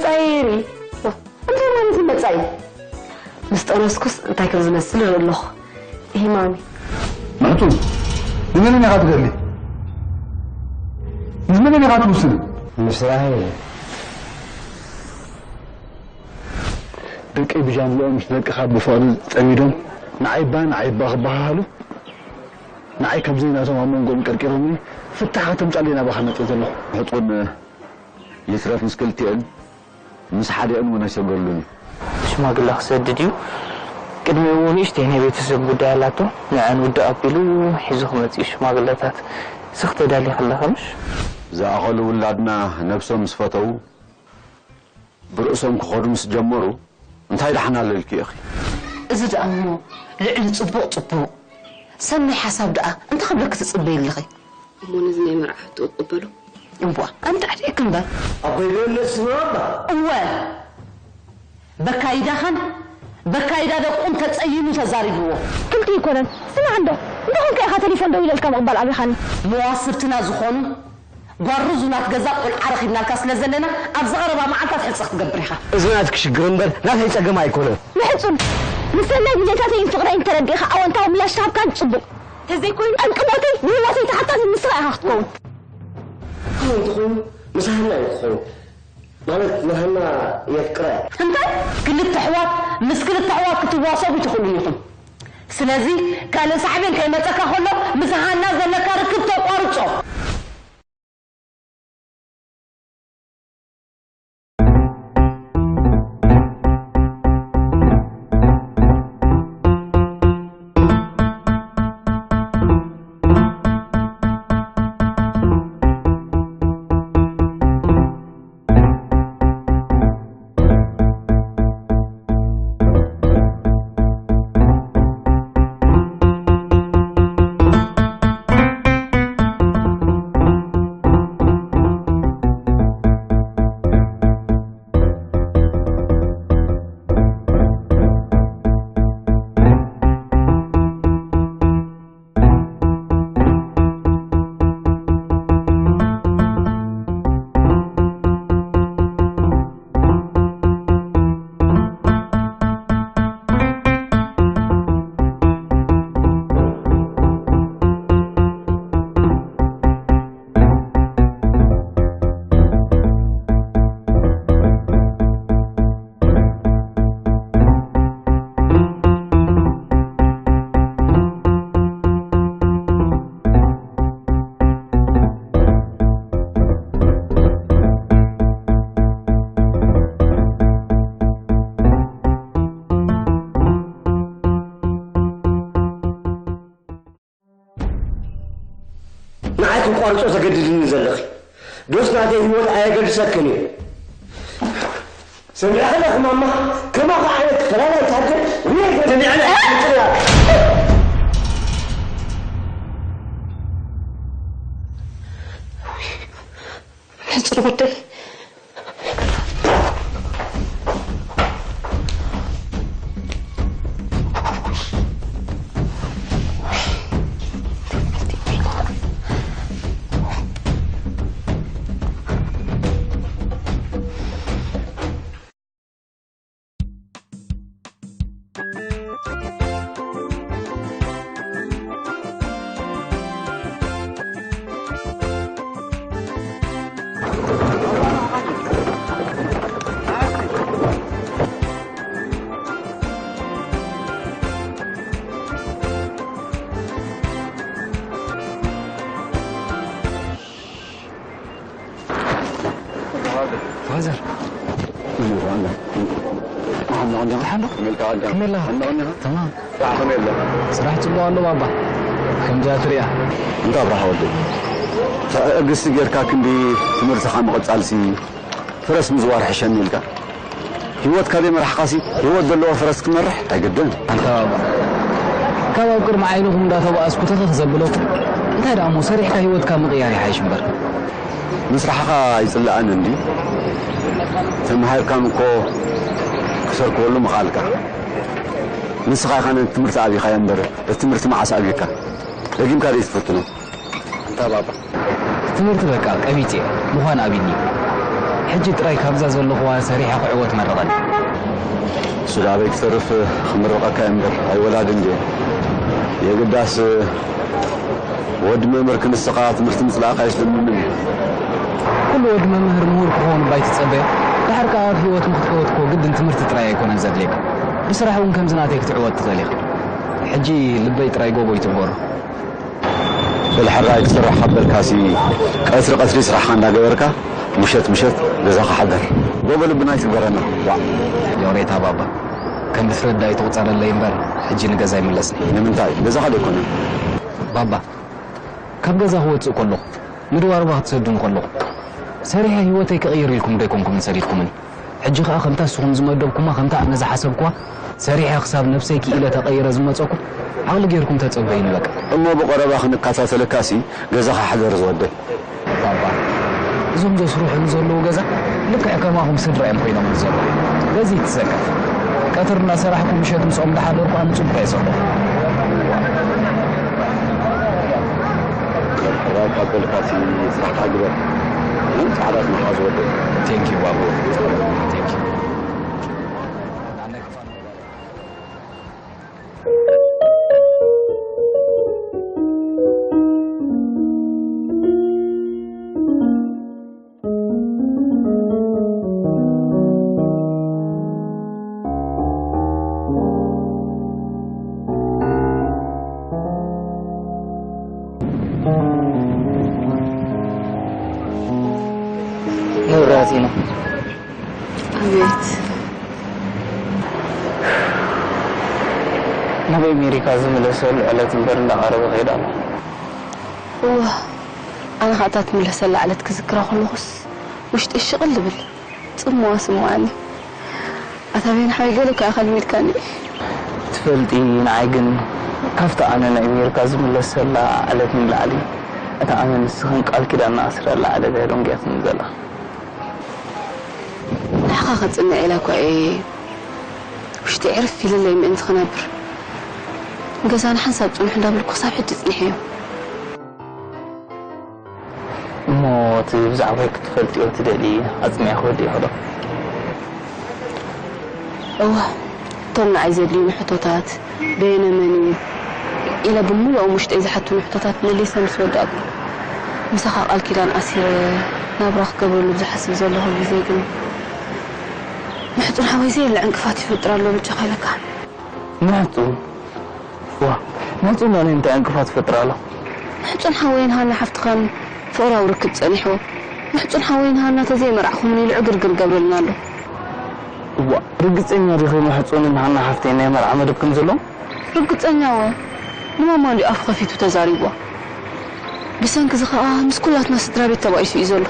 መጻኢ ሪ እንታይ ማለት እዩ መጻኢ? ምስ ጠነስኩስ እንታይ ከም ዝመስል ርኢ ኣለኹ። ይሂ ማሚ። ምሕጹን፣ ንመን ኢኻ ትደሊ? ምስ መን ኢኻ ትውስን? ምስ ራሄል። ደቀይ ብጃምልኦም ምስ ደቅኻ ብፍቕሪ ጸሚዶም ንዓይ እባ ንዓይ እባ ክበሃሃሉ ንዓይ ከምዘይ ናቶም ኣብ መንጎኦም ቀርቂሮምኒ ፍታሕ ከተምጻለይ ናባኻ መጽእ ዘለኹ። ምሕጹን ይትረፍ ምስ ክልቲኤን ምስ ሓዲአን እውን ኣይሰገሉን እዩ። ሽማግለ ክሰድድ እዩ። ቅድሚኡ እውን ንእሽተይ ናይ ቤተሰብ ጉዳይ ኣላቶ። ንዐን ውድእ ኣቢሉ ሒዙ ክመጽእ እዩ ሽማግለታት። ስኽ ተዳሊ ከለኸ ምሽ? ዝኣኸሉ ውላድና ነብሶም ምስ ፈተው ብርእሶም ክኸዱ ምስ ጀመሩ እንታይ ደሓን ኣለልኪ ኢኺ? እዚ ደኣ እሞ ልዕሊ ጽቡቕ ጽቡቕ። ሰናይ ሓሳብ ደኣ እንታይ ክብለኪ ትጽበዪ ኣለኺ? እሞ ነዚ ናይ መርዓ ሕቶ እቕበሎ። እምቧ ኣንተ ዕድሜ ክንበር። ኣቦይ በለስ እወ በካይዳኻን በካይዳ ደቁን ተጸይኑ ተዛሪብዎ። ክልቲ ይኮነን ስማዕ እንዶ እንተኾንካ ኢኻ ቴሌፎን ደው ኢለልካ ምቕባል ኣቢኻኒ። መዋስብትና ዝኾኑ ጓሩ ዙናት ገዛ ቆልዓ ረኺብናልካ ስለ ዘለና ኣብዚ ቀረባ መዓልታት ሕጽ ክትገብር ኢኻ። እዚ ናትኪ ሽግር እምበር ናተይ ጸገም ኣይኮነን። ምሕጹን ንሰናይ ድሌታተይን ፍቕረይን ተረዲእኻ ኣወንታዊ ምላሽ ተሃብካኒ ጽቡቕ። ተዘይኮይኑ ጠንቂ ሞተይ ንህይወተይ ተሓታቲት ንስኻ ኢኻ ክትከውን። ከምኡ እንተኾይኑ ምስ ሃና እዩ ክኸውን። ማለት ንሃና የፍቅራ እያ። እንታይ? ክልተ ኣሕዋት ምስ ክልተ ኣሕዋት ክትዋሰቡ ኣይትኽእሉን ኢኹም። ስለዚ ካልእ ሳዕቤን ከይመጸካ ከሎ ምስ ሃና ዘለካ ርክብ ተቋርጾ። ንዓይ ክትቋርጾ ዘገድድኒ ዘለኺ ዶስ ናተይ ህይወት ኣየገድሰክን እዩ? ሰሚዕኺ ዲኺ ማማ? ከማኺ ዓይነት ፈላላይት ኣደ ውየ ገለ ንዕና ኣይትንጥር እያ። ሕጹር ወደይ ፋዘር መሓመድ ቆንጆ ሓንዶ ከመይ ኣለኻ? ተማም። ስራሕ ጽቡቕ ኣሎ ባባ። ከምዚኣ ትሪኣ። እንታ ኣብርሃ ወደይ፣ ትዕግስቲ ጌርካ ክንዲ ትምህርትኻ ምቕጻልሲ ፍረስ ምዝዋር ሕሸኒ ኢልካ። ህይወትካ ዘይመራሕኻሲ ህይወት ዘለዎ ፈረስ ክትመርሕ ኣይግድን። ኣንታ ባባ፣ ካብ ኣብ ቅድሚ ዓይንኹም እንዳተባኣስኩ ተኸኽ ዘብለኩም፣ እንታይ ደኣ እሞ ሰሪሕካ ህይወትካ ምቕያር ይሓይሽ እምበር። ምስራሕኻ ኣይጽላእን እንዲ ተማሂርካን እኮ ክሰርክበሉ ምኽኣልካ። ንስኻ ኢኻ ነቲ ትምህርቲ ኣብይኻዮ እምበር እቲ ትምህርቲ መዓስ ኣብዩካ? ደጊምካ ደይ ትፈትኖ? ኣንታ ባባ፣ ትምህርቲ በቃ ቀቢጸ ምዃን ኣቢኒ። ሕጂ ጥራይ ካብዛ ዘለኹዋ ሰሪሐ ክዕወት መርቐኒ። እሱ ደኣ ኣበይ ክተርፍ ክምርቐካ እየ እምበር ኣይወላድን ድየ። የግዳስ ወዲ መምህር ክንስኻ ትምህርቲ ምጽላእካ ኣይስልምንን እዩ። ኩሉ ወዲ መምህር ምሁር ክኸውን እባ ኣይትጸበዮ። ድሓር ከኣ ኣብ ህይወት ንክትዕወት እኮ ግድን ትምህርቲ ጥራይ ኣይኮነን ዘድልየካ። ብስራሕ እውን ከምዚ ናተይ ክትዕወት ትኽእል ኢኻ። ሕጂ ልበይ ጥራይ ጎቦ ይትንበሮ። በል ሕራይ ክስራሕ ካብ በልካሲ ቀትሪ ቀትሪ ስራሕኻ እንዳገበርካ ምሸት ምሸት ገዛኻ ሓደር። ጎቦ ልብና ኣይትግበረና። ዋእ። ዮሬታ ባባ፣ ከም ድፍረት ዳ ይትቑጸረለይ እምበር ሕጂ ንገዛ ይምለስኒ። ንምንታይ? ገዛኻ ዶ ኣይኮነን? ባባ፣ ካብ ገዛ ክወጽእ ከለኹ፣ ምድዋርባ ክትሰዱኒ ከለኹ፣ ሰሪሐ ህይወተይ ክቕይር ኢልኩም ዶ ኣይኮንኩምን ሰዲድኩምኒ? ሕጂ ኸኣ ከምታ ንስኹም ዝመደብኩማ፣ ከምታ ኣነ ዝሓሰብኩዋ፣ ሰሪሐ ክሳብ ነብሰይ ክኢለ ተቐይረ ዝመጸኩ፣ ዓቕሊ ጌርኩም ተጸበዩኒ በቃ። እሞ ብቐረባ ክንከታተለካሲ ገዛኻ ሕደር ዝወደይ። ባባ፣ እዞም ዘስርሑሉ ዘለዉ ገዛ ልክዕ ከማኹም ስድራ እዮም ኮይኖም ዘለዉ። በዚ ይትሰከፍ። ቀትር እናሰራሕኩ ምሸት ምስኦም እንዳሓደርኩ ኣነ ጽቡቕ እየ ዘለኹ። ራቅ ኣበልካሲ ስራሕካ ግበር። ምን ጻዕዳ መሓዝ ወደ። Thank you ባቡ። Thank you። መብራህቲና። ኣቤት። ናብ ኣሜሪካ ዝምለሰሉ ዕለት እምበር እንዳቐረበ ከይድ ኣሎ። እዋ፣ ኣነ ኸኣ እታ ትምለሰላ ዕለት ክዝክራ ከለኹስ ውሽጠይ ሽቕል ዝብል ጽምዋ ስምዓኒ። ኣታ ቤን ሓወይ፣ ገለ ከኣ ከልሚድካኒ። ትፈልጢ፣ ንዓይ ግን ካብቲ ኣነ ናይ ኣሜሪካ ዝምለሰላ ዕለት ንላዕሊ፣ እታ ኣነ ንስኽን ቃል ኪዳን ንኣስረላ ዕለት እያ ደንጉያትኒ ዘላ። ንዓኻ ከጽንዕ ኢለ እኳ እየ ውሽጢ ዕርፍ ኢልለይ ምእንቲ ክነብር። ገዛና ሓንሳብ ጽንሑ እንዳበልኩ ክሳብ ሕጂ ጽኒሐዮ። እሞ እቲ ብዛዕባይ ክትፈልጥዮ ትደልዪ ኣጽኒዐ ክወድእዮ ዶ? እወ፣ እቶም ንዓይ ዘድልዩኒ ሕቶታት፣ በየነ መን እዩ ኢለ ብምሉኦም ውሽጠይ ዝሓቱኒ ሕቶታት መሊሰ ምስ ወዳእኩ፣ ምሳኻ ቃል ኪዳን ኣሲረ ናብራ ክገብረሉ ዝሓስብ ዘለኹ ግዜ ግን፣ ምሕጹን ሓወይ ዘየለ ዕንቅፋት ይፈጥር ኣሎ በጃኻ ኢለካ። ምሕጹን? ዋ፣ ምሕጹን ናይ እንታይ ዕንቅፋት ይፈጥር ኣሎ? ምሕጹን ሓወይን ሃና ሓፍትኻን ፍቕራዊ ርክብ ጸኒሕዎ። ምሕጹን ሓወይን ሃና ተዘይመርዓኹምን ኢሉ ዕግርግር ገብረልና ኣሎ። እዋ፣ ርግጸኛ ዲኺ ምሕጹንን ሃና ሓፍተይ ናይ መርዓ መደብ ከም ዘለዎም? ርግጸኛ እወ። ንማማ እንድዩ ኣፉ ከፊቱ ተዛሪብዋ። ብሰንኪ እዚ ኸኣ ምስ ኩላትና ስድራ ቤት ተባኢሱ እዩ ዘሎ።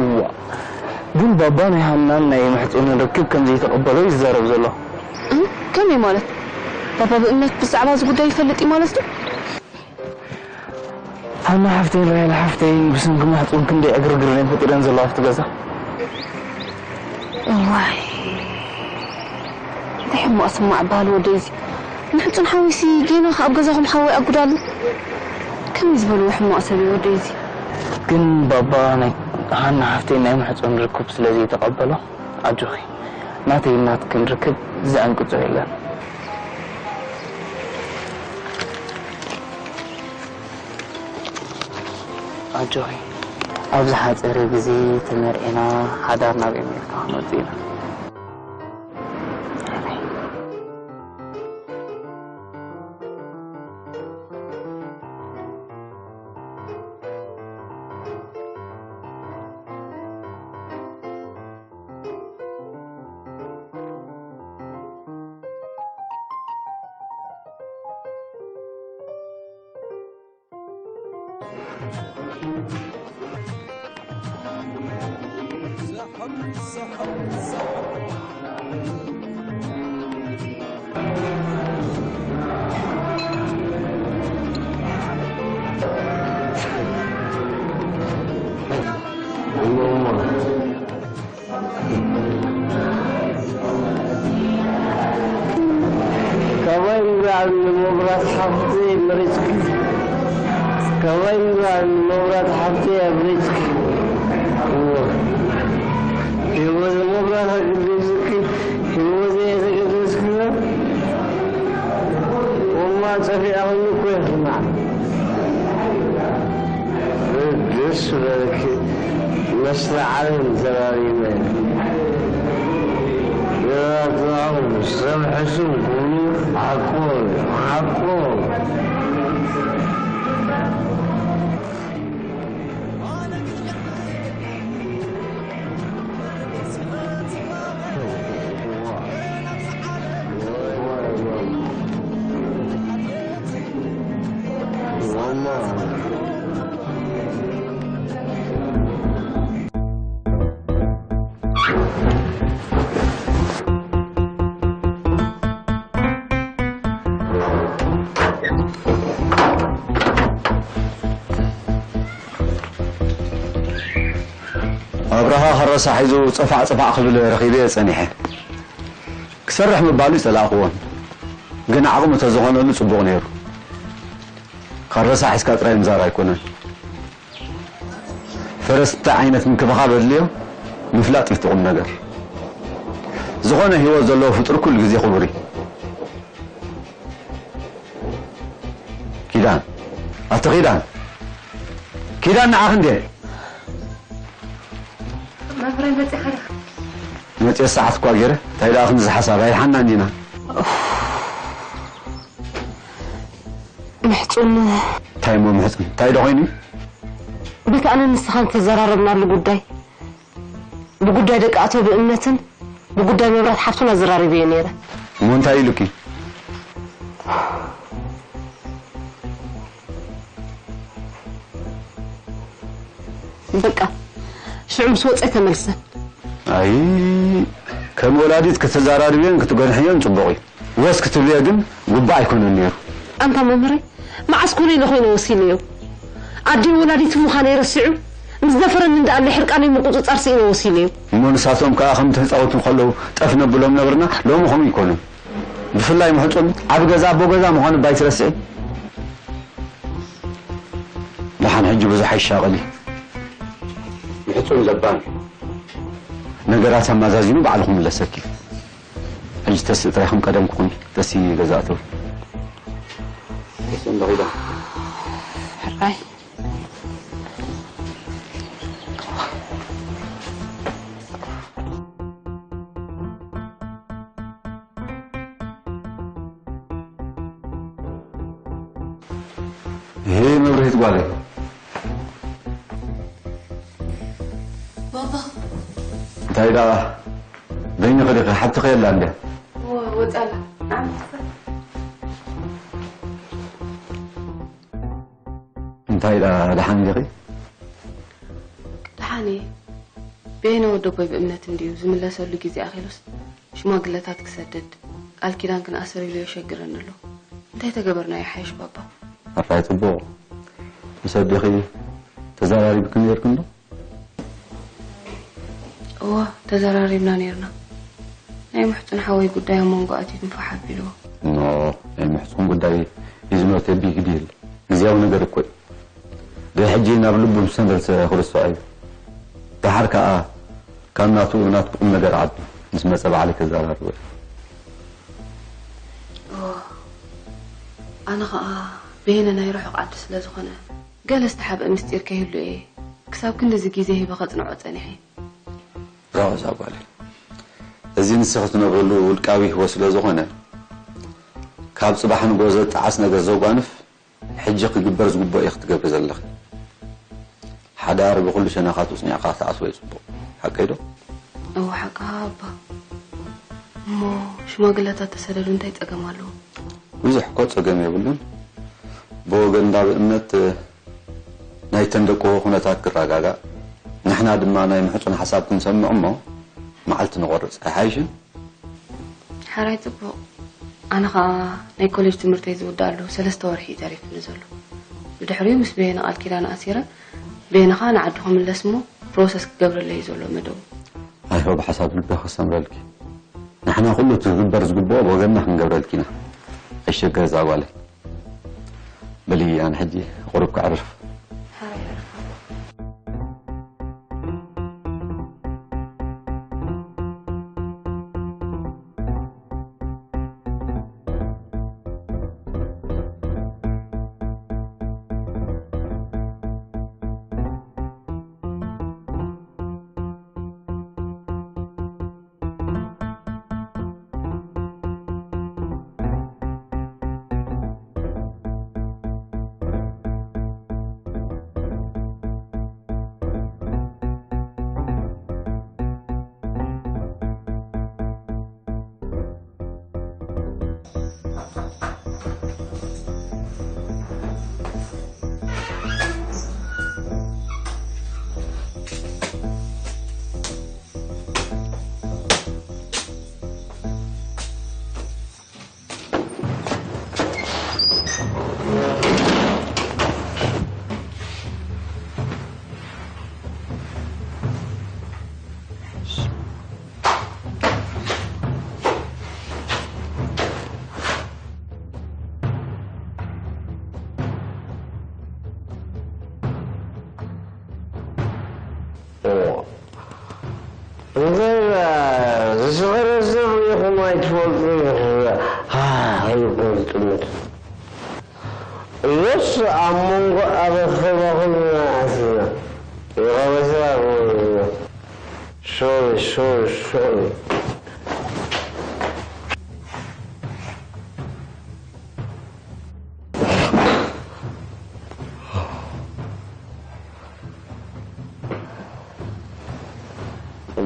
እዋ፣ ግን ባባ ናይ ሃናን ናይ ምሕጹንን ርክብ ከም ዘይተቐበሎ እዩ ዝዛረብ ዘሎ። እም? ከመይ ማለት? ባባ ብእምነት ብዛዕባ እዚ ጉዳይ ይፈልጥ እዩ ማለት ድዩ? ሃና ሓፍተይን ራሄል ሓፍተይን ብሰንኪ ማሕጹን ክንደይ ዕግርግር እየን ፈጢረን ዘለዋ ኣብቲ ገዛ። እዋይ፣ እንታይ ሕማቕ ስማዕ በሃል ወደይ እዚ። ምሕጹን ሓወይሲ ጌና ከ ኣብ ገዛኹም ሓወይ ኣጉዳሉ። ከመይ ዝበልዎ ሕማቕ ሰብ እዩ ወደይ እዚ። ግን ባባ ናይ ሃና ሓፍተይን ናይ ምሕጹን ርክብ ስለ ዘይተቐበሎ፣ ኣጆኺ፣ ናተይን ናትክን ርክብ ዘዕንቅጾ የለን። ኣጆኺ፣ ኣብ ዝሓጸረ ግዜ ተመርዒና ሓዳር ናብ ኣሜሪካ ክንወጽእ ኢና። ካባይ ንላዕሊ ንመብራት ሓፍተይ መሪጽኪ። ካባይ ንላዕሊ ንመብራት ሓፍተይ ኣምሪጽኪ። እወ። ህይወት መብራት ኣገደስኪ፣ ህይወት የተገደስክለ ወማ ጠፊኣኹም እኮ ይስማዕ። ደስ በለኪ፣ መስለ ዓለም ተራሪመ። ገባትናኹም ሰብ ሕሱም ኩኑ፣ ሓቆ፣ ሓቆ። ኣብርሃ ከረሳ ሒዙ ጽፋዕ ጽፋዕ ክብል ረኺበዮ ጸኒሐ። ክሰርሕ ምባሉ ይጸላእክዎን፣ ግን ዓቕሙ ተዝኾነሉ ጽቡቕ ነይሩ። ከረሳ ሒዝካ ጥራይ ምዛር ኣይኮነን። ፈረስ እንታይ ዓይነት ምንክብኻብ ኣድልዮ ምፍላጥ እዩ እቲ ቁም ነገር። ዝኾነ ህይወት ዘለዎ ፍጡር ኩሉ ግዜ ክቡር እዩ። ኪዳን፣ ኣቲ ኪዳን፣ ኪዳን ንዓኺ እንዴ? መምህረይ መፂኻ ዲኻ? መፅኦ ሰዓት እኳ ገይረ፣ እንታይ ደኣ ክንዚ ሓሳብ ኣይሓናን ዲና? ምሕፁን እንታይ እሞ ምሕፁን? እንታይ ዶ ኮይኑ? በቲ ኣነ ንስኻን ተዘራረብናሉ ጉዳይ፣ ብጉዳይ ደቂ ኣቶ ብእምነትን ብጉዳይ መብራት ሓፍቱን ኣዘራሪበዮ ነይረ። እሞ እንታይ ኢሉኪ? በቃ ሽዑ ምስ ወፀ ተመልሰን። ኣይ፣ ከም ወላዲት ክትዘራርብዮን ክትገንሕዮን ፅቡቕ እዩ። ወስ ክትብልዮ ግን ጉባእ ኣይኮነን ነይሩ። ኣንታ መምህረይ፣ መዓስ ኮነ ኢለ ኮይነ ወሲነዮ? ኣዲኡ ወላዲት ምዃነይ ረሲዑ፣ ምስ ደፈረኒ እንዳኣለ ሕርቃነይ ምቁፅፃር ስኢነ ወሲነዮ። እሞ ንሳቶም ከኣ ከምቲ ህፃውንቲ ከለዉ ጠፍ ነብሎም ነበርና፣ ሎሚ ከምኡ ኣይኮኑን። ብፍላይ ምሕፁን ዓቢ ገዛ ኣቦ ገዛ ምዃኑ እባ ኣይትረስዒ። ደሓን ሕጂ ብዙሕ ኣይሻቐል እዩ። ምሕፁን ለባም እዩ። ነገራት ኣመዛዚኑ ባዕሉ ክምለሰኪ እዩ። ሕጂ ተስኢ ጥራይ ከም ቀደምኪ ኩኒ። ተስኢ ገዛ እተዊ። ተስኢ እንዶ ኺዳ። ሕራይ። ይሄ መብርሂት ጓለይ። ባባ። እንታይ ደኣ በይንኺ ዲኺ? ሓብትኺ የላ እንደ? እወ፣ ወጻላ። ኣንተ እንታይ ደኣ ደሓን ዲኺ? ደሓን እየ። በየነ ወደቦይ ብእምነት እንድዩ ዝምለሰሉ ግዜ ኣኺሉስ ሽማግለታት ክሰድድ ቃል ኪዳን ክንኣስር ኢሉ የሸግረኒ ኣሎ። እንታይ ተገበርና ይሓይሽ ባባ? ኣራይ ጽቡቕ። ምስ ኣዴኺ ተዘራሪብክን ነይርክን ዶ? እወ፣ ተዘራሪብና ነይርና። ናይ ምሕጹን ሓወይ ጉዳይ ኣብ መንጎ ኣትዩ ትንፋሕ ኣቢልዎ። ኖ፣ ናይ ምሕጹን ጉዳይ is not a big deal። ግዝያዊ ነገር እኮ እዩ። ድሕጂ ናብ ልቡ ምስ ተመልሰ ክርስዖ እዩ። ደሓር ከኣ ካብ ናቱ ናትኪ ቁም ነገር ዓዱ ምስ መጸ ባዕለይ ከዘራርቦ እየ። እወ፣ ኣነ ኸኣ በየነ ናይ ርሑቕ ዓዲ ስለ ዝኾነ፣ ገለ ዝተሓብአ ምስጢር ከይህሉ እየ ክሳብ ክንድዚ ግዜ ሂበ ከጽንዖ ጸኒሐ። ሮዛ ጓለይ፣ እዚ ንስኺ ትነብርሉ ውልቃዊ ህይወት ስለ ዝኾነ፣ ካብ ጽባሕ ንግሆ ዘጣዓስ ነገር ዘጓንፍ፣ ሕጂ ክግበር ዝግብኦ እዩ ክትገብሪ ዘለኺ። ሓዳር ብኹሉ ሸነኻቱ ጽኒዕካ ክትኣትዎ እዩ ጽቡቕ። ሓቀይ ዶ? እወ፣ ሓቅኻ ኣባ። እሞ ሽማግለታት ተሰደዱ እንታይ ጸገም ኣለዎ? ብዙሕ እኮ ጸገም የብሉን። ብወገን እንዳ ብእምነት ናይተን ደቅኹ ኩነታት ክረጋጋእ፣ ንሕና ድማ ናይ ምሕጹን ሓሳብ ክንሰምዕ እሞ መዓልቲ ንቖርጽ። ኣይሓይሽን? ሓራይ ጽቡቕ። ኣነ ኸኣ ናይ ኮሌጅ ትምህርተይ ዝውድኣሉ ሰለስተ ወርሒ እዩ ተሪፉኒ ዘሎ። ብድሕሪኡ ምስ በየነ ቃል ኪዳን ኣሲረ፣ በየነ ኸኣ ንዓዱ ክምለስ እሞ ፕሮሰስ ክገብረለይ እዩ ዘሎ መደቡ። I hope ሓሳብ ልብኺ ክሰምረልኪ። ንሕና ኩሉ እቲ ክግበር ዝግብኦ ብወገንና ክንገብረልኪ ኢና። ኣይሸገር እዛ ጓለይ። በሊ ኣነ ሕጂ ቁሩብ ከዕርፍ። ሓራይ ዕረፍ። እንታይ ደኣ፣ ዝስኸረ ሰብ ርኢኹም ኣይትፈልጡን ኢኹም። ሃ፣ ኢልኩም ትጥምቱ። እዮስ ኣብ መንጎ ኣበኸባኹም ኣትና። ይቐበዛ። ሶሪ፣ ሶሪ፣ ሶሪ።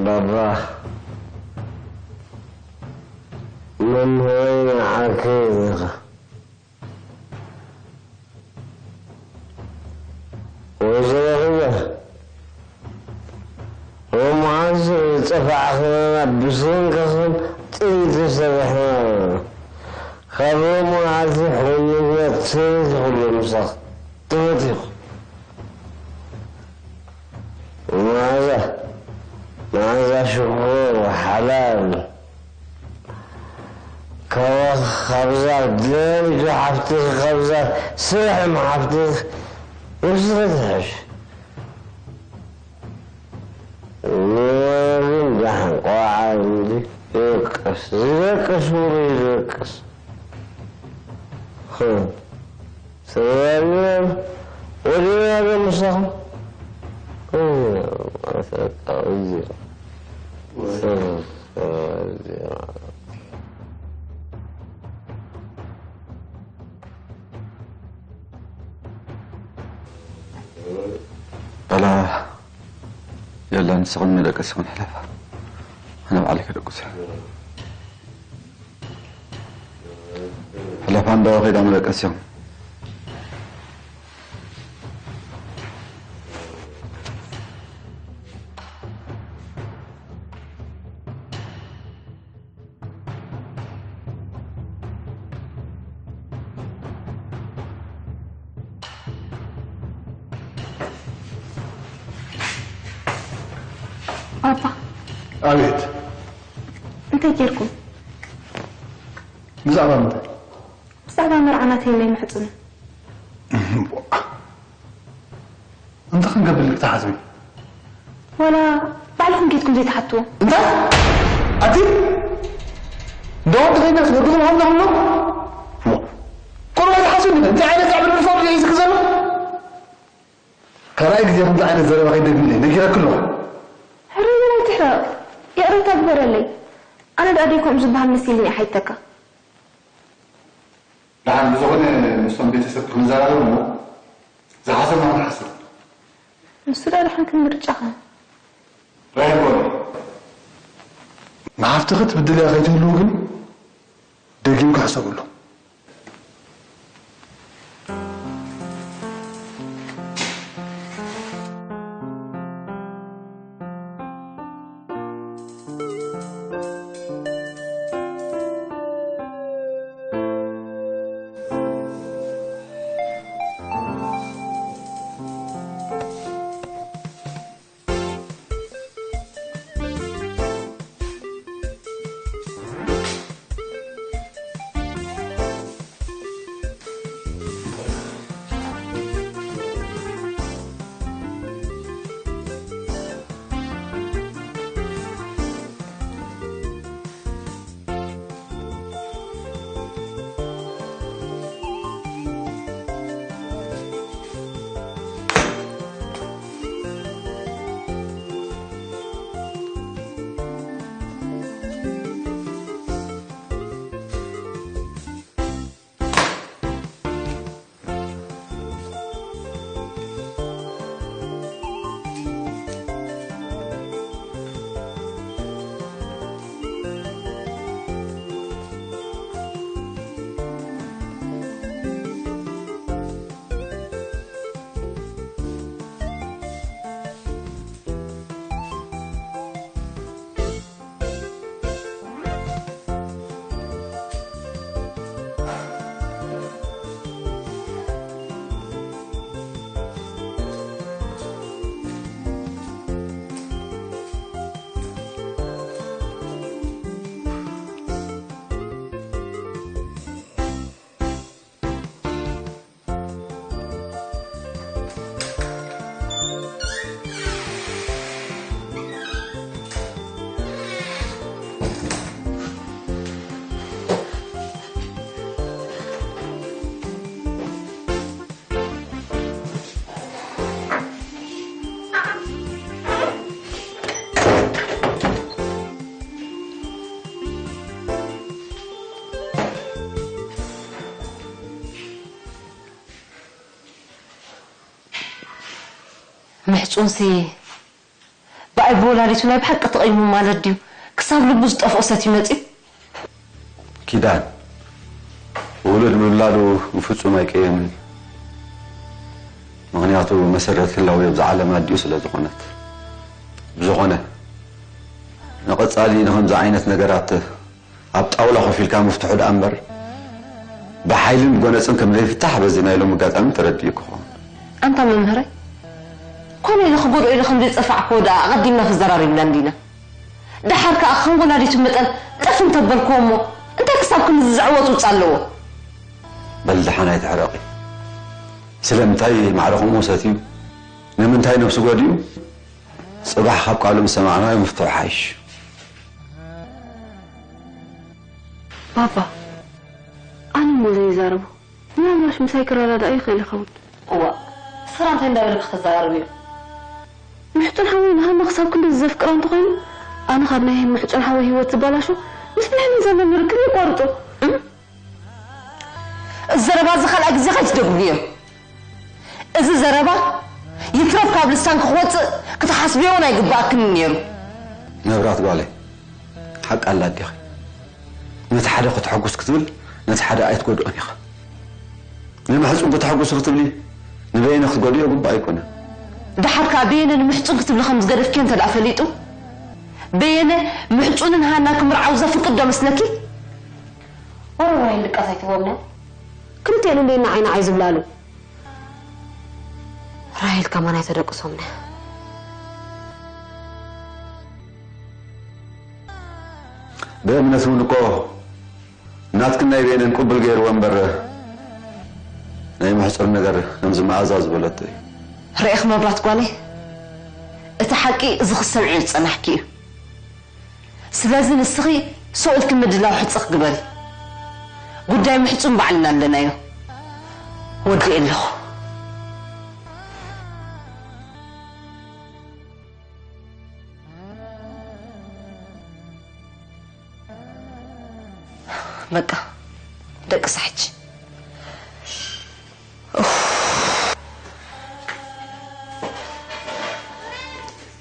ባባ፣ መምህረይ ንዓካ ኢኻ። ወይዘሮ ህይወት፣ ሎማዓንቲ ዝጠፋዕኽናና ብሰንክኽን ጥይት ተሰሪሕና ኣለና። ካብ ሎማዓንቲ ሕውነትና ተበቲኹ ኣሎ ምሳኽ። ተበቲኹ። መዓዛ፣ መዓዛ ሽኮር ሓላል። ካብ-፣ ካብዛ ደሪቱ ሓፍትኺ፣ ካብዛ ስርሕም ሓፍትኺ ንስኺ ትሕሽ። ንወረድን ደሓን ቆልዓ እንዲ ይደቅስ፣ ዝደቅስ ውሩ ይደቅስ። ህ። ሰላም ወዲና ዶ ምሳኹም? እ፣ ኣሰቃቂ ግዜ። ሰላም፣ ሰላም፣ በላ፣ የለን፣ ንስኽን ደቀስኽን ሕለፋ። ኣነ ባዕለይ ከደቅስ። ሕለፋ፣ እንዶ ኸይዳ መደቀስዮም። ባባ፣ ኣቤት። እንታይ ጌርኩም? ብዛዕባ ምንታይ? ብዛዕባ መርዓ ናተይ ናይ መሕጽኑ። እንተ ክንገብር ኢልኪ ትሓስቢ? ዋላ ባዕልኹም ኬድኩም ዘይትሓትዎ? እንታይ? ኣቲ? እንደ ወዲ ኸይናስ ወድኹም ሃብና ሃብና? ሞ፣ ቆልዓ ዝሓስብ እንታይ ዓይነት ዛዕባ ንፈር እዩ ዝክ ዘሎ? ካልኣይ ግዜ ከምዚ ዓይነት ዘረባ ከይደግምለይ ነጊረኪ ኣለኹ። ሕራይ በል ኣይትሕረቕ። ይቕሬታ ግበረለይ። ኣነ ደኣ ደይ ከምኡ ዝበሃል መሲልኒ እየ ሓይተካ። ደሓን ብዝኾነ ምስቶም ቤተሰብ ክንዘራረብ እሞ ዝሓሰብና ክንሓስብ። ንሱ ደኣ ደሓን ከም ምርጫኻ። ራሄል ጎኒ። ንሓፍትኺ ትብድልያ ከይትህልው ግን ደጊምካ ሕሰብሉ። ምሕጹንሲ ብኣይ ብወላዲቱ ናይ ብሓቂ ተቐይሙ ማለት ድዩ? ክሳብ ልቡ ዝጠፍኦ ሰትዩ መጺኡ? ኪዳን ውሉድ ምውላዱ ብፍጹም ኣይቀየምን። ምኽንያቱ መሰረት ህላዊ ኣብዚ ዓለም ኣዲኡ ስለ ዝኾነት። ብዝኾነ ንቐጻሊ ንኸምዚ ዓይነት ነገራት ኣብ ጣውላ ኮፍ ኢልካ ምፍትሑ ደኣ እምበር ብሓይልን ጎነጽን ከም ዘይፍታሕ በዚ ናይ ሎም ኣጋጣሚ ተረዲኡ ክኸውን። ኣንታ መምህረይ፣ ኮነ ኢለ ክጎድኦ ኢለ ከም ዘይጸፋዕክዎ ደኣ ኣቐዲምና ተዘራሪብና እንዲና። ደሓር ከኣ ከም ወላዲቱ መጠን ጠፍ እንተበልክዎ እሞ እንታይ ክሳብ ክንዚ ዘዕወጽውጽ ኣለዎ? በል ደሓን ኣይትሕረቒ። ስለምንታይ ማዕረ ከምኡ ሰትዩ? ንምንታይ ነብሱ ጎዲኡ? ጽባሕ ካብ ቃሉ ምስ ሰማዕናዮ ምፍትሑ ሓይሽ። ባባ፣ ኣነ እሞ ዘይዛረቦ ምናልባሽ ምሳይ ክረዳዳእ ይኽእል ይኸውን። እዋእ፣ ስራ እንታይ እንዳበለ ክተዘራርብ እዩ? ምሕጹን ሓወይ ንሃና ክሳብ ክንድዚ ዘፍቅራ እንተኾይኑ፣ ኣነ ካብ ናይ ምሕጹን ሓወይ ህይወት ዝበላሾ ምስ ብሕኒ ዘለኒ ርክብ የቋርጾ። እም? እዚ ዘረባ እዚ ካልኣይ ግዜ ከይትደግምዮ። እዚ ዘረባ ይትረፍ ካብ ልሳንኪ ክወጽእ ክትሓስብዮ እውን ኣይግብኣክን ነይሩ። መብራት ጓለይ፣ ሓቂ ኣላ ኣዴኺ። ነቲ ሓደ ከተሐጉስ ክትብል ነቲ ሓደ ኣይትጎድኦን ኢኻ። ንምሕጹን ከተሐጉስ ክትብሊ ንበየነ ክትጎድዮ ግቡእ ኣይኮነን። ደሓር ከኣ በየነ ንምሕጹን ክትብሊ ከም ዝገደፍክዮ እንተ ደኣ ፈሊጡ፣ በየነ ምሕጹንን ሃናን ክምርዓዉ ዘፍቅድ ዶ መስለኪ? ወረ ወረ ኢልቃስ ኣይትህቦምና። ክልቲኤን እንዴ ንዓይ ንዓይ ዝብላሉ። ራሄል ከማን ኣይተደቅሶምና። ብእምነት እውን እኮ ናትክን ናይ ቤንን ቅቡል ገይርዎ እምበር ናይ ምሕጹን ነገር ከምዚ መኣዛ ዝበለቶ እዩ። ርኢኺ መብራት ጓለይ፣ እቲ ሓቂ እዚ ክትሰምዕዮ ዝጸናሕኪ እዩ። ስለዚ ንስኺ ሱቕ ኢልኪ ምድላው ሕጽኽ ግበሪ። ጉዳይ ምሕጹን ባዕልና ኣለናዮ። ወዲኤ ኣለኹ። በቃ ደቅሳ ሕጂ።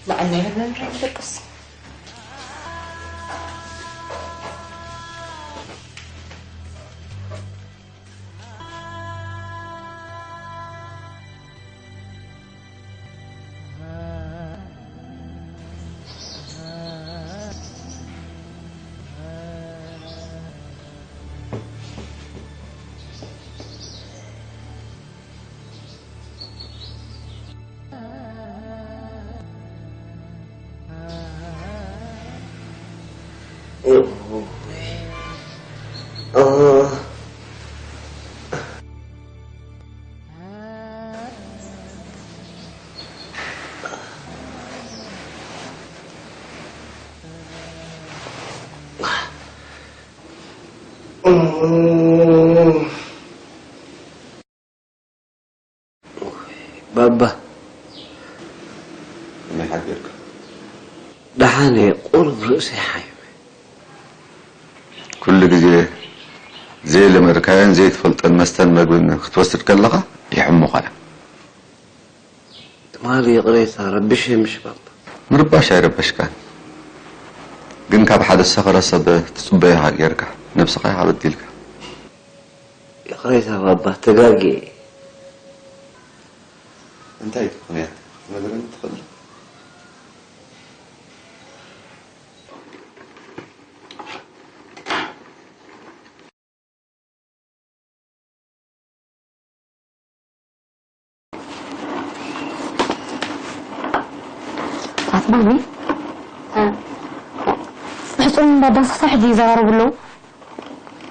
በዓል ናይ በል መምህር ደቅስ። ባባ ከመይ ሓዲርካ? ደሓን እየ፣ ቁሩብ ርእሰይ ሓይመ። ኩሉ ግዜ ዘይለመድካዮን ዘይትፈልጦን መስተን መግብን ክትወስድ ከለኻ ይሕሙኻ እዮም። ትማሊ ይቕሬታ ረቢሸ ምሽ ባባ። ምርባሽ ኣይረበሽካን፣ ግን ካብ ሓደ ዝሰኸረ ሰብ ትጽበዮ ኢኻ ጌርካ፣ ነብስኻ ኢኻ በዲልካ። ይቕሬታ ባባ፣ ተጋግየ እየ። እንታይ እቲ ምኽንያት ክትነግረኒ ትኽእል ዶ? ኣትማሚ ሕጹን ባባስ ክሳብ ሕጂ ይዘራረቡ ኣለዉ።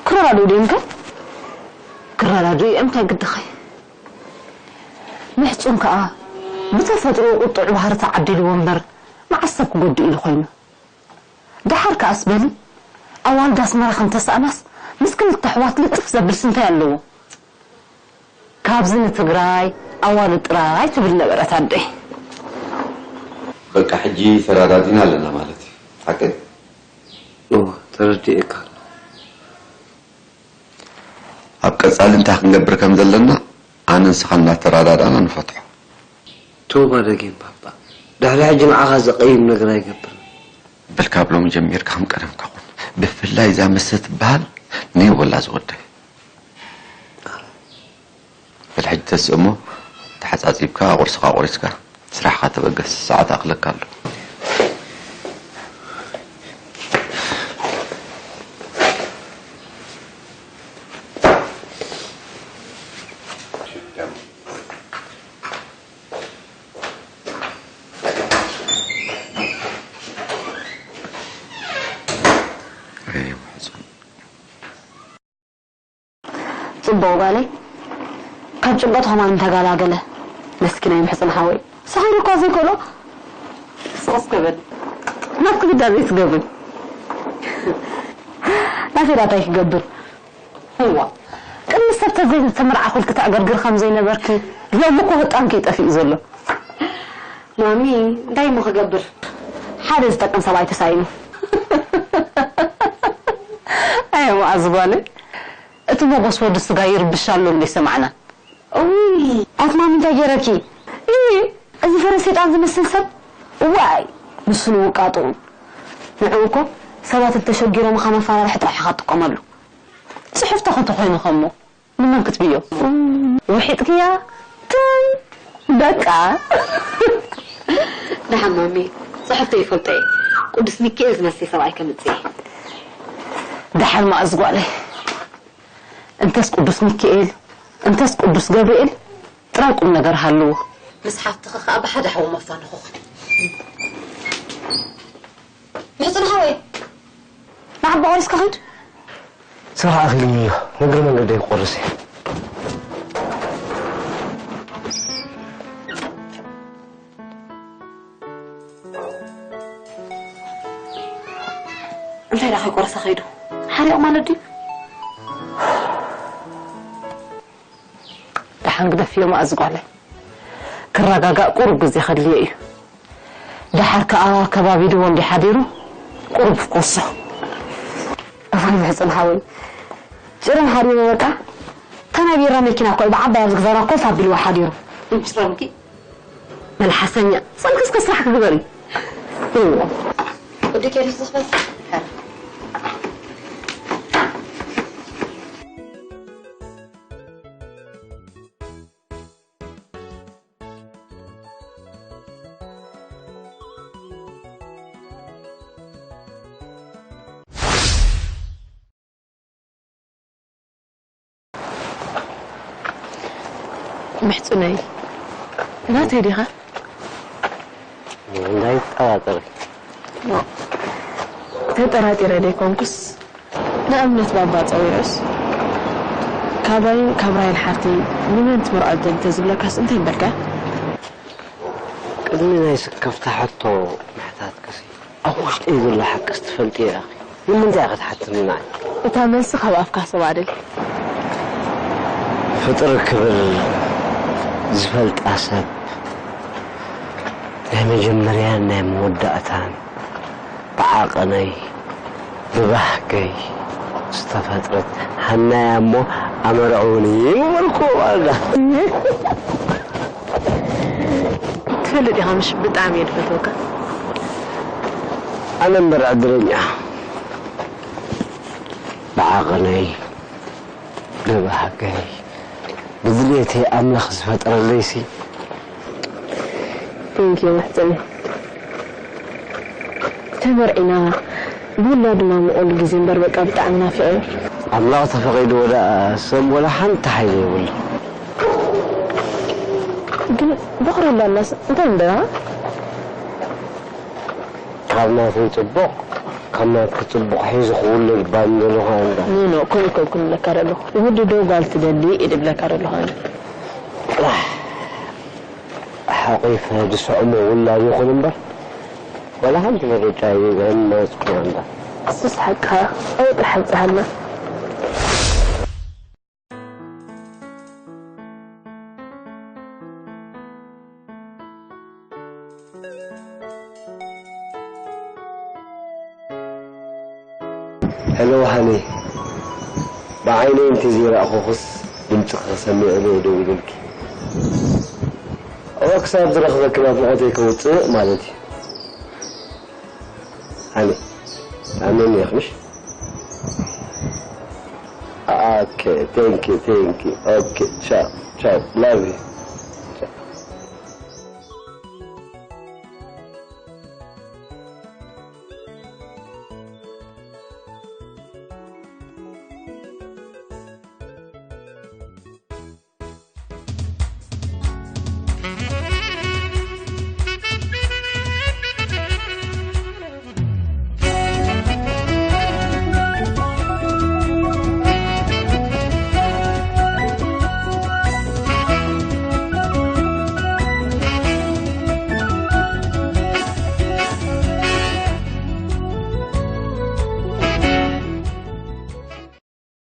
ክረዳድኡ ድዮም ከ? ክረዳድኡ እዮም፣ እንታይ ግድኺ? ምሕጹን ከኣ ብተፈጥሮ ቁጡዕ ባህሪ ተዓዲልዎ እምበር መዓስ ሰብ ክጎድእ ኢሉ ኮይኑ። ደሓር ከኣስ በሊ፣ ኣዋልድ ኣስመራ ከም ተሳእናስ ምስ ክልተ ኣሕዋት ልጥፍ ዘብልስ እንታይ ኣለዎ? ካብዚ ንትግራይ ኣዋልድ ጥራይ ትብል ነበረት ኣደይ። በቃ ሕጂ ተራዳዲና ኣለና ማለት እዩ። ሓቀይ? እወ፣ ተረዲኤካ ኣለኹ። ኣብ ቀጻሊ እንታይ ክንገብር ከም ዘለና ኣነ ንስኻ እናተራዳዳእና ንፈትሖ። ቶባ ደጊም ባባ፣ ድሕሪ ሕጂ ንዓኻ ዘቐይም ነገር ኣይገብርን። በል ካብ ሎሚ ጀሚርካ ከም ቀደምካ ኩን። ብፍላይ እዛ መስተ ትበሃል ነይ ወላ ዝወደይ። በል ሕጂ ተስእ እሞ ተሓጻጺብካ ቁርስኻ ቆሪስካ ስራሕካ ተበገስ፣ ሰዓት ኣኽለካ ኣሎ። ጽቡቕ ጓለይ፣ ካብ ጭንቀት ኸማን ተገላገለ። መስኪናይ ምሕጽን ሓወይ። ሰኺሩ እኳ ዘይከሎ። ስቕስ ክብል። ናትኪ ግዳ ዘይትገብር። ናተይ ዳታይ ክገብር? እዋ፣ ቅድሚ ሰብ ተዘይተመርዓኹ ክትዕገርግር ከም ዘይነበርኪ፣ ሎሚ እኮ ህጣንኪ እዩ ጠፊኡ ዘሎ። ማሚ፣ እንታይ እሞ ክገብር? ሓደ ዝጠቅም ሰብኣይ ተሳኢኑ። ኣየ መኣዝ ጓለይ፣ እቲ ሞጎስ ወዲ ስጋ ይርብሽ ኣሎ እንደ ሰማዕና። እውይ፣ ኣቲ ማሚ እንታይ ገይረኪ? እይ፣ እዚ ፈረስ ሰይጣን ዝመስል ሰብ፣ እዋይ፣ ንሱ ንውቃጡ። ንዕኡ እኮ ሰባት እንተሸጊሮምኻ መፈራርሒ ጥራሕ ኢኻ ትጥቀመሉ። ጽሕፍቶ ኸ ተኾይኑ ኸሞ ንመን ክትብዮ? ውሒጥክያ? ትም፣ በቃ። ደሓን ማሚ፣ ጽሕፍቶ ይፈልጦ እየ። ቅዱስ ሚካኤል ዝመስል ሰብኣይ ከምጽእ እየ። ደሓን መኣዝ ጓለይ። እንተስ ቅዱስ ሚካኤል፣ እንተስ ቅዱስ ገብርኤል ጥራይ ቁም ነገር ሃልዎ። ምስ ሓፍትኺ ከኣ ብሓደ ሓዊ መፋንኹኺ። ምሕጽን ሓወይ፣ ንዓባ ቆሪስካ ኺድ። ስራሕ ኣኺሉኒ እዩ፣ ንእግሪ መንገደይ ክቆርስ እየ። እንታይ ደኣ ከይቆረሰ ከይዱ? ሓሪቑ ማለት ድዩ? ደሓን ግደፍዮ መኣዝ ጓለይ። ክረጋጋእ ቁሩብ ግዜ ከድልዮ እዩ። ደሓር ከኣ ከባቢድዎ እንዲ ሓዲሩ ቁሩብ ክወስኽ። እዋይ ምሕጽን ሓወይ። ጭርም ሓዲሩ በቃ። እታ ናይ ቢራ መኪና እኮ እዩ ብዓባይ ኣብዚ ገዛና ኮፍ ኣቢልዋ ሓዲሩ። ምሕጽንኪ? መልሓሰኛ። ጸንኪ እስከ ስራሕ ክግበሪ። እዎ። ወዲ ኬሪስ ዝኽፈት? ምሕጽነይ፣ ናተይ ዲኻ? እንዳይጠራጠሪ። ኖ፣ ተጠራጢረ ደይኮንኩስ፣ ንእምነት ባባ ጸዊዑስ፣ ካባይን ካብ ራሄል ሓፍተይ ንመን ትምርዖ ደሊ ተዝብለካስ እንታይ ምበልካ? ቅድሚ ናይ ስከፍታ ሕቶ ምሕታትክሲ፣ ኣብ ውሽጠይ ዘሎ ሓቅስ ትፈልጥዮ ኢኺ። ንምንታይ ኢኺ ትሓትኒ ንዓይ? እታ መልሲ ካብ ኣፍካ ስማዕ ደሊ። ፍጥር ክብል ዝፈልጣ ሰብ፣ ናይ መጀመርያን ናይ መወዳእታን፣ ብዓቐነይ ብባህገይ ዝተፈጥረት ሃናያ እሞ ኣመርዕውኒ ምበልኩ ኣላ። ትፈልጥ ኢኻ ምሽ ብጣዕሚ እየ ዝፈትወካ። ኣነ እምበር ዕድለኛ፣ ብዓቐነይ ብባህገይ ብድልየተይ ኣምላኽ ዝፈጠረለይሲ። Thank you መሕፀኒ። ተመርዒና ብውላ ድማ ምቆሉ ግዜ እምበር በቃ ብጣዕሚ ናፊቐዮ። ኣምላኽ ተፈቒድዎ ደኣ ሰብ ወላ ሓንቲ ሓይሊ የብሉ። ግን በኽሪ ኣላናስ እንታይ እምበራ? ካብ ናተይ ጽቡቕ፣ ካብ ናትኪ ጽቡቕ ሒዙ ክውለድ ባንደልኻ እንዳ። ኖ፣ ኖ፣ ከምኡ እኮ ኣይኩን እብለካ ዘለኹ። ወዲ ዶ ጓል ትደሊ ኢለ እብለካ ዘለኹ ኣነ። ጥራሕ ሓቒፈ ዝስዕሞ ውላድ ይኹን እምበር፣ ዋላ ሓንቲ ምርጫ ኣይመረጽኩን እንዳ። እሱስ ሓቅኻ፣ ኣብኡ ጥራሕ ኣብጽሓና። ሄሎ ሃኒ፣ ብዓይነይ እንተዘይረኣኹኽስ ድምፅኺ ክሰምዕ ኢለ እየ ደዊለልኪ። ኦ፣ ክሳብ ዝረኽበኪ ናፍቖተይ ከውፅእ ማለት እዩ። ኣነ ኣሜን ይኽምሽ። Okay, thank you, thank you. Okay, ciao, ciao, love you.